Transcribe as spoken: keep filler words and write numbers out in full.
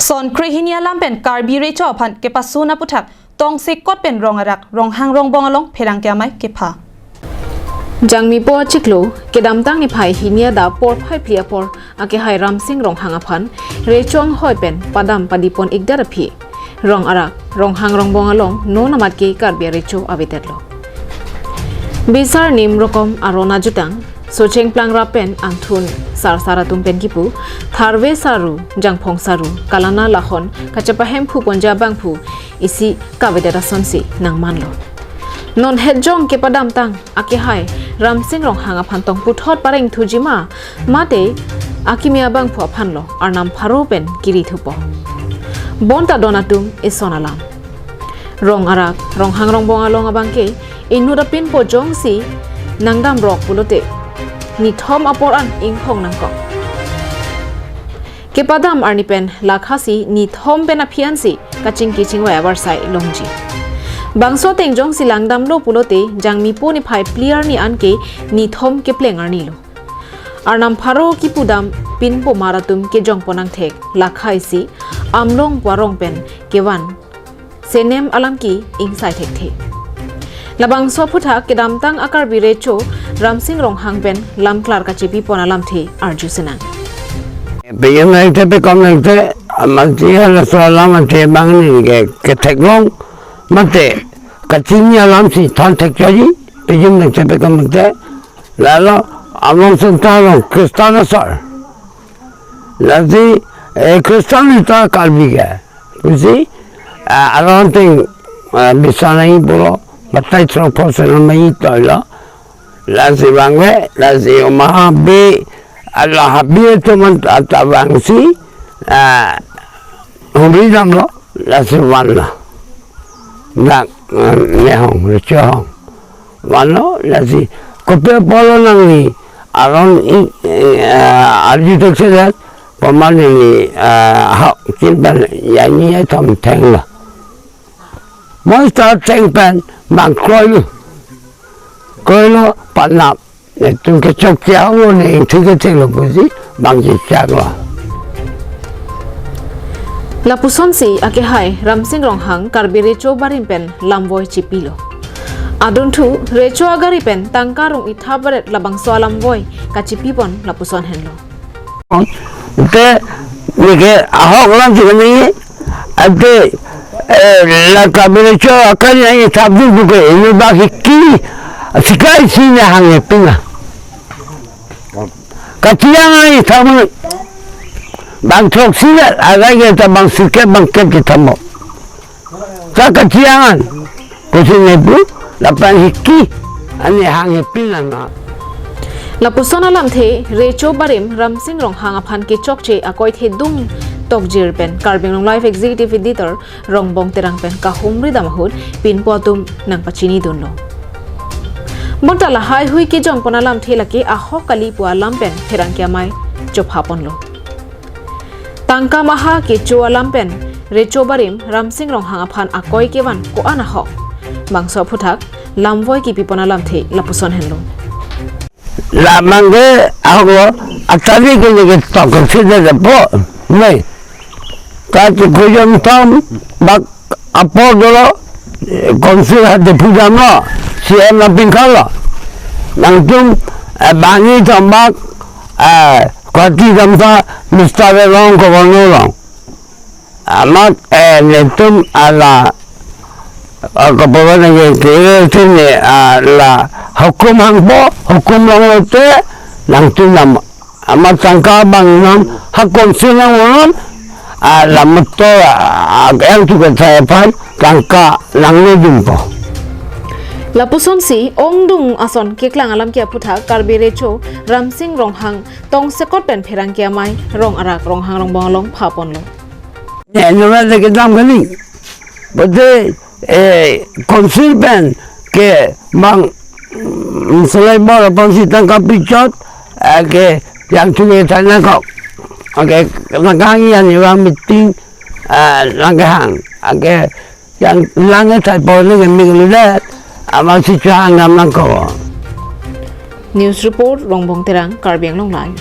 Son krehini alam pen Karbi Recho aphan kepasun aputhak tongsekot pen Rong Arak, Ronghang Rongbong along pherangke amei kepha. Jangmipo achiklo kedamtang niphai hini adap porphai phli apor akehai Ramsing Ronghang aphan Recho anghoi pen padam padipon ikdet aphi Rong Arak, Ronghang Rongbong along non amat ke Karbi Recho avedetlo. Bisar nim rokom aron ajutang, socheng plang rap pen angthun sarsar atum pen kipu, tharve saru, jangphong saru, kalana lahon kachepahem phu ponja abangphu isi kavedet asonsi nangmanlo. Non hetjong kepadamtang akehai Ramsing Ronghang aphan tong puthot pareng thuji ma, mate akimi abangphu aphanlo Arnam pharo pen kiri thupo. Bonta don atum eson alam. Rong Arak, Ronghang Rongbong along abangke inut apinpo jongsi nangdamrok pulote nithom apor an inghong nangkok. Kepadam arni pen lakhasi nithom pen aphi ansi kachingki chingvai avarsai longji. Bangso ateng jongsi langdamlo pulote Jangmipo niphai phli arni anke nithom kepleng arnilo. Arnam pharo kipudam pinpo mar atum kejongpon angthek lakha isi Amlong Puarong pen kevan Senem alam ke ingsai thekthe. Labangso aphuthak kedamtang a Karbi Recho Ramsing Ronghang pen lamklar kachepipon alamthe arju senang. Peyam nangte, pekom nangte, amatsi halaso alam ante bang neke ketheklong, mate kachini alamsi than thekchotji, peyam nangte, pekom nangte, lalo among senta long Kristan asor. Lasi, eh, Kristan ita Karbi ke. Pusi, ah, aron ateng, ah, bisa nangji pulo, batai throk pho sena mai toilo. Lasi vangve, lasi omaha bi, ala habi atum an ata vangsi, ah, humri damlo, lasi vanlo. Dak, ah, nehong, Recho hong. Vanlo, lasi kopi apotlo nangli aron i, eh, arju theksedet, pamane ni, eh, ha, kinpen yani athom thenglo. Monster theng pen bang kroilo. Kroilo panap. Netum kechok tiang lo ne ingthik kethenglo pusi bang chechaklo. Lapusonsi akehai Ramsing Ronghang Karbi Recho barim pen lamvoi chepilo. Adunthu Recho agari pen tangka rung ithap baret labangso alamvoi kachepipon lapuson henlo. Te neke ahok lam chikami ate, eh, la Karbi Recho akan yang ithap du buke ini bagi ki sikai sini hangnya pinga. Kachiang ai thamu bang throksi la agai ke ta bang sirkep bang kep ke thamu. Ka kachiang an. Kusin nebu lapan hiki ane hang hepin an na. Lapuson alamthe Recho barim Ramsing Ronghang aphan kechokche akoithe dung tokjir pen Karbi Anglong Live Executive Editor Rongbong Terang pen kahumri dam ahut pinpo atum nangpachinidunlo. Bonta lahaihui kejongpon alamthe lake ahok kali pu alam pen pherangke amei chophaponlo. Tangka maha kecho alam pen Recho barim Ramsing Ronghang aphan akoi kevan ko-an ahok. Bangso aphuthak lamvoi kepipon alamthe lapuson henlo. La mangke ahok lo, atari ke leke tok ke sida de po. Nei. Ka ti kujam tam bak apor dolo, eh, konsil ha de pujam lo, C M na pingkal lo. Nangtum, eh, bangi tam bak, eh, kati tam ta Mister Rong Governor Rong. Amat, eh, netum ala, eh, kapawan lagi kiri sini, ah, la hukum hangpo, hukum long lote, nangtum nam, amat tangka bang nam, hukum sinang ulam, ah, la meto, ah, yang tu kata apa, tangka lang ni jumpo. Lapusonsi ongdung ason keklang alam ke aphuthak Karbi Recho Ramsing Ronghang tongsekot pen pherangke amei Rong Arak Ronghang Rongbong along phaponlo. Ne, nora de kedam kali. Bote, eh, konsil pen ke bang, mm, selai bor aphan si tangka pichot, eh, ke yang tu ke thana kok. Oke, nangkang yan ni bang meeting, eh, nangkehang. Oke, yang lang ke thai por ni ke mik lu det, amat si chang nam nangkok. News report, Rongbong Terang, Karbi Anglong Live.